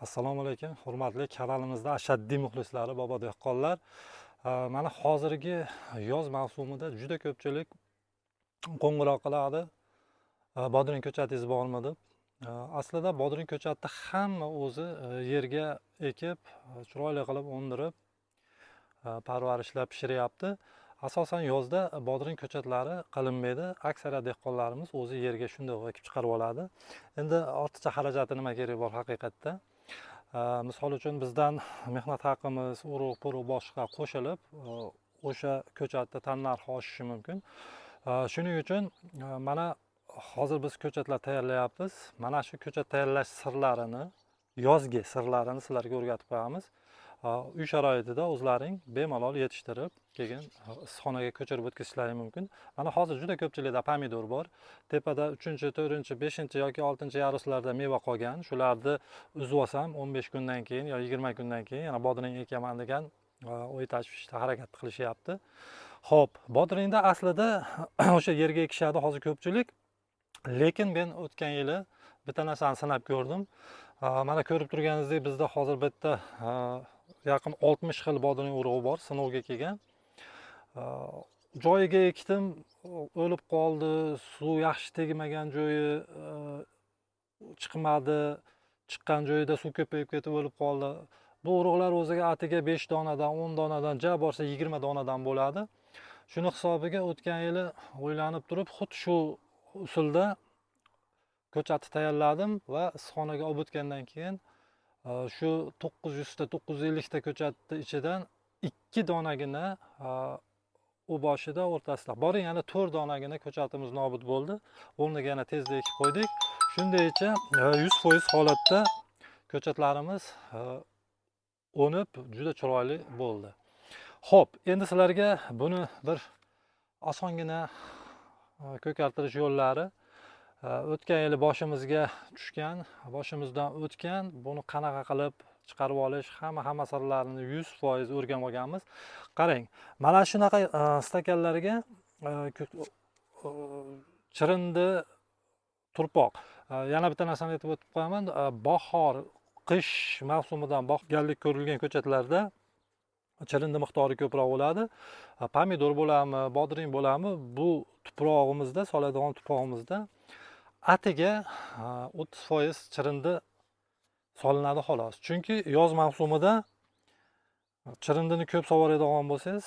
Assalomu alaykum, hurmatli kanalimizda ashaddiy muxlislari, bobo dehqonlar. Mana hozirgi yoz mavsumida juda ko'pchilik qo'ng'iroq qiladi. Bodring ko'chatingiz bormi deb. Aslida bodring ko'chatni hamma o'zi yerga ekib, chiroyli qilib o'ndirib, parvarishlab pishiryapti. Asosan yozda bodring ko'chatlari qilinmaydi. Aksariyat dehqonlarimiz o'zi yerga shunday ekib chiqarib oladi. Endi ortiqcha xarajati nima kerak bor haqiqatda? Misol uchun bizdan mehnat haqimiz, urug', purug' boshqa qo'shilib, o'sha ko'chatni tannarxi oshishi mumkin. Shuning uchun mana hozir biz ko'chatlar tayyorlayapmiz. Mana shu ko'chat tayyorlash sirlarini, yozgi sirlarini sizlarga o'rgatib qo'yamiz. Uy sharoitida o'zlaring bemalol yetishtirib, keyin issiqxonaga ko'chirib o'tkazishlari mumkin. Mana hozir juda ko'pchilikda pomidor bor. Tepada 3-chi, 4-chi, 5-chi yoki 6-chi yaruslarda meva qolgan. Shularni uzib olsam 15 kundan keyin yo 20 kundan keyin yana bodring ekaman degan o'y tashvishda harakat qilishyapti. Xo'p, bodringda aslida o'sha yerga ekishadi hozir ko'pchilik. Lekin men o'tgan yili bitta narsani sinab ko'rdim. Mana ko'rib turganingizdek bizda hozir bitta yaqin 60 xil bodring urug'i bor, sinovga kelgan. Joyiga ekdim, o'lib qoldi, suv yaxshi tegmagan joyi chiqmadi, chiqqan joyida suv ko'payib ketib o'lib qoldi. Bu urug'lar o'ziga atiga 5 donadan, 10 donadan, ja borsa 20 donadan bo'ladi. Shuni hisobiga o'tgan yili o'ylanib turib, xuddi shu usulda ko'chatni tayyorladim va issiqxonaga olib o'tgandan keyin shu 900 ta, 950 ta ko'chatni ichidan 2 donagina u boshida, o'rtasida boring, yana 4 donagina ko'chatimiz nobud bo'ldi. O'rniga yana tezda ekib qo'ydik. Shundaycha 100% holatda ko'chatlarimiz o'nib juda chiroyli bo'ldi. Xo'p, endi sizlarga buni bir osongina ko'kartirish yo'llari, o'tgan yili boshimizga tushgan, boshimizdan o'tgan, buni qanaqa qilib chiqarib olish, hamma sirlarini 100% o'rganib olganmiz. Qarang, mana shunaqa stakanlarga chirindi turpoq. Yana bitta narsani aytib o'tib qo'yaman. Bahor, qish mavsumidan boqganlik ko'rilgan ko'chatlarda chirindi miqdori ko'proq bo'ladi. Pomidor bo'ladimi, bodring bo'ladimi, bu tuprog'imizda, soladigan tuprog'imizda atiga 30% chirindi solinadi xolos. Chunki yoz mavsumida chirindini ko'p soladigan bo'lsangiz,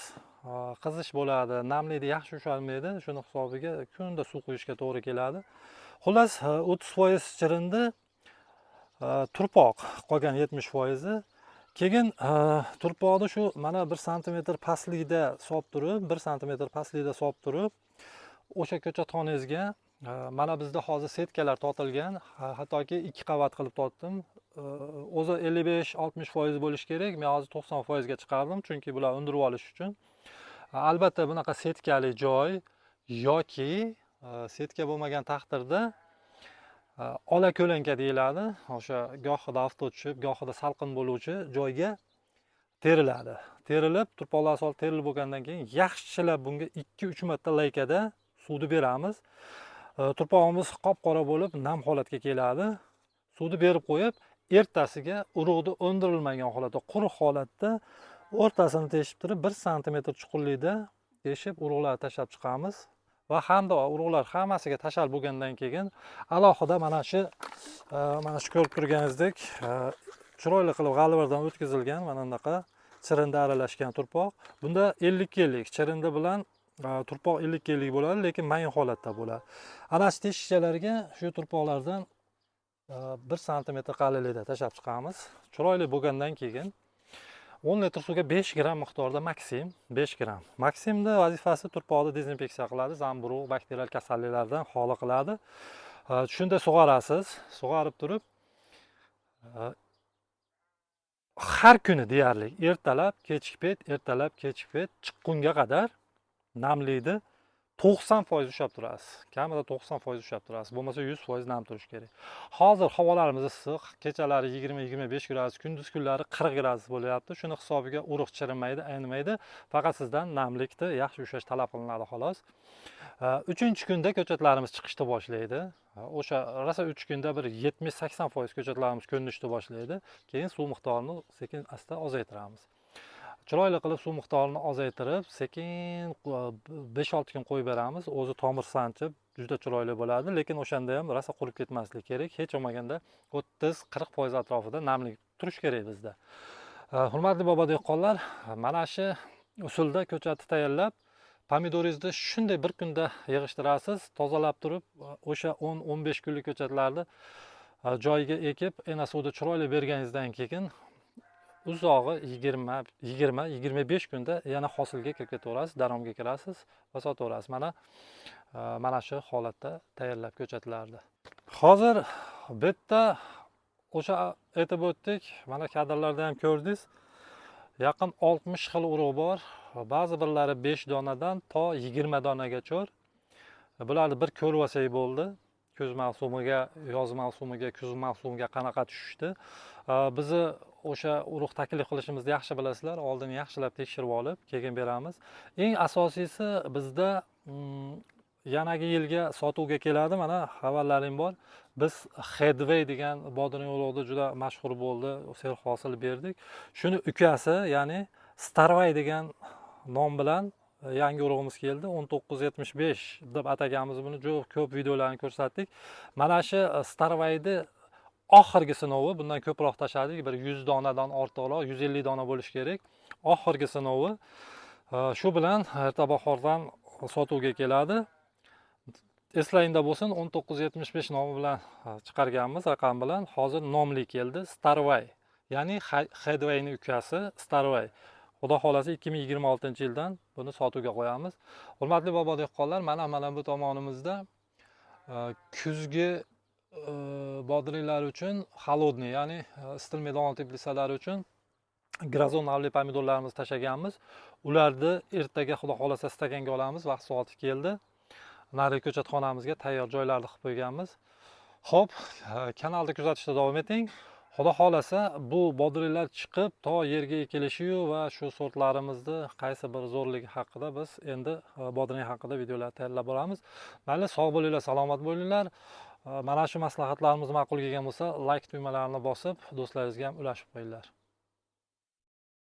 qizish bo'ladi, namlikni yaxshi ushalmaydi. Shuni hisobiga kunda suv quyishga to'g'ri keladi. Xullas, 30% chirindi, turpoq qolgan 70%i. Keyin turpoqni shu mana 1 santimetr pastlikda solib turib, 1 santimetr pastlikda solib turib, o'sha ko'chatxonangizga mana bizda hozir setkalar tortilgan, hattoki 2 qavat qilib tortdim. O'zi 55-60% bo'lishi kerak, men hozir 90% ga chiqardim, chunki bular undirib olish uchun. Albatta bunaqa setkali joy yoki setka bo'lmagan taqdirda ola ko'lanka deyiladi. O'sha gohida oftob tushib, gohida salqin bo'luvchi joyga teriladi. Terilib, turpoqlar solib terilib bo'lgandan keyin yaxshilab bunga 2-3 marta laykada suvni beramiz. Turpog'imiz qop-qora bo'lib, nam holatga keladi. Suvni berib qo'yib, ertasiga urug'ni o'ndirilmagan holatda, quruq holatda o'rtasini teshib turib, 1 santimetr chuqurlikda teshib urug'larni tashlab chiqamiz. Va hamda urug'lar hammasiga tashlab bo'lgandan keyin alohida mana shu ko'rib turganingizdek, chiroyli qilib g'alvirdan o'tkazilgan mana bunaqa chirindi aralashgan turpoq. Bunda 50-50 chirindi bilan turpoq 50-50 bo'ladi, lekin mayin holatda bo'ladi. Ana shu teshikchalarga shu turpoqlardan 1 santimetr qalinlikda tashlab chiqamiz. Chiroyli bo'lgandan keyin 10 litr suvga 5 gramm miqdorda Maksim, 5 gramm. Maksimni vazifasi turpoqni dezinfeksiya qiladi, zamburug', bakterial kasalliklardan xoli qiladi. Shunda sug'orasiz, sug'orib turib, har kuni deyarli ertalab, kechki payt, ertalab, kechki payt chiqqunga qadar namlikni 90% ushlab turasiz. Kamida 90% ushlab turasiz. Bo'lmasa 100% nam turishi kerak. Hozir havolarimiz issiq, kechalari 20-25 gradus, kunduz kunlari 40 gradus bo'lyapti. Shuni hisobiga urug' chirimaydi, aynimaydi. Faqat sizdan namlikni yaxshi ushlash talab qilinadi xolos. 3-kunda ko'chatlarimiz chiqishni boshlaydi. O'sha rosa 3 kunda bir 70-80% ko'chatlarimiz ko'rinishni boshlaydi. Keyin suv miqdorini sekin asta ozaytiramiz. Chiroyli qilib suv miqdorini ozaytirib, sekin 5-6 kun qo'yib beramiz. O'zi tomir sanchib juda chiroyli bo'ladi, lekin o'shanda ham rosa qurib ketmasligi kerak. Hech bo'lmaganda 30-40% atrofida namlik turishi kerak bizda. Hurmatli bobo dehqonlar, mana shu usulda ko'chatni tayyorlab, pomidoringizni shunday bir kunda yig'ishtirasiz, tozalab turib, o'sha 10-15 kunlik ko'chatlarni joyiga ekib, ena suvni chiroyli berganingizdan keyin uzog'i 20-25 kunda yana hosilga kirib ketaverasiz, daromga kirasiz va sotaverasiz. Mana shu holatda tayyorlab ko'chatlarni. Hozir bitta o'sha aytib o'tdik, mana kadrlarda ham ko'rdingiz. Yaqin 60 xil urug' bor. Ba'zi birlari 5 donadan to 20 donagacha. Bularni bir ko'rib olsak bo'ldi. Kuz mavsumiga, yoz mavsumiga, kuz mavsumiga qanaqa tushishdi. Bizni o'sha urug' taklif qilishimizni yaxshi bilasizlar. Oldin yaxshilab tekshirib olib, keyin beramiz. Eng asosiysi bizda yanagi yilga sotuvga keladi. Mana xabarlarim bor. Biz Headway degan bodring urug'ida juda mashhur bo'ldi, sel hosil berdik. Shuni ukasi, ya'ni Starway degan nom bilan yangi urug'imiz keldi. 1975 deb ataganmiz buni. Juda ko'p videolarni ko'rsatdik. Mana shu Starwayni oxirgi sinovi, bundan ko'proq tashladik, bir 100 donadan ortiqroq, 150 dona bo'lishi kerak. Oxirgi sinovi shu bilan erta bahordan sotuvga keladi. Eslangda bo'lsin, 1975 nomi bilan chiqarganmiz, raqam bilan. Hozir nomli keldi Starway, ya'ni Headwayning ukasi Starway. Xudo xohlasa 2026-yildan buni sotuvga qo'yamiz. Hurmatli bobo dehqonlar, mana bu tomonimizda kuzgi bodringlar uchun холодный, ya'ni isitilmaydigan teplitsalar uchun grazon navli pomidorlarimizni tashlaganmiz. Ularni ertaga Xudo xohlasa stakanga olamiz, vaqt soati keldi. Narigi ko'chatxonamizga tayyor joylarni qilib qo'yganmiz. Xo'p, kanalni kuzatishda davom eting. Xudo xohlasa bu bodringlar chiqib to yerga ekilishiyu va shu sortlarimizni qaysi bir zo'rligi haqida biz endi bodring haqida videolar tayyorlab boramiz. Mayli, sog' bo'linglar, salomat bo'linglar. Mana shu maslahatlarimiz ma'qul kelgan bo'lsa, like tugmalarini bosib, do'stlaringizga ham ulashib qo'yinglar.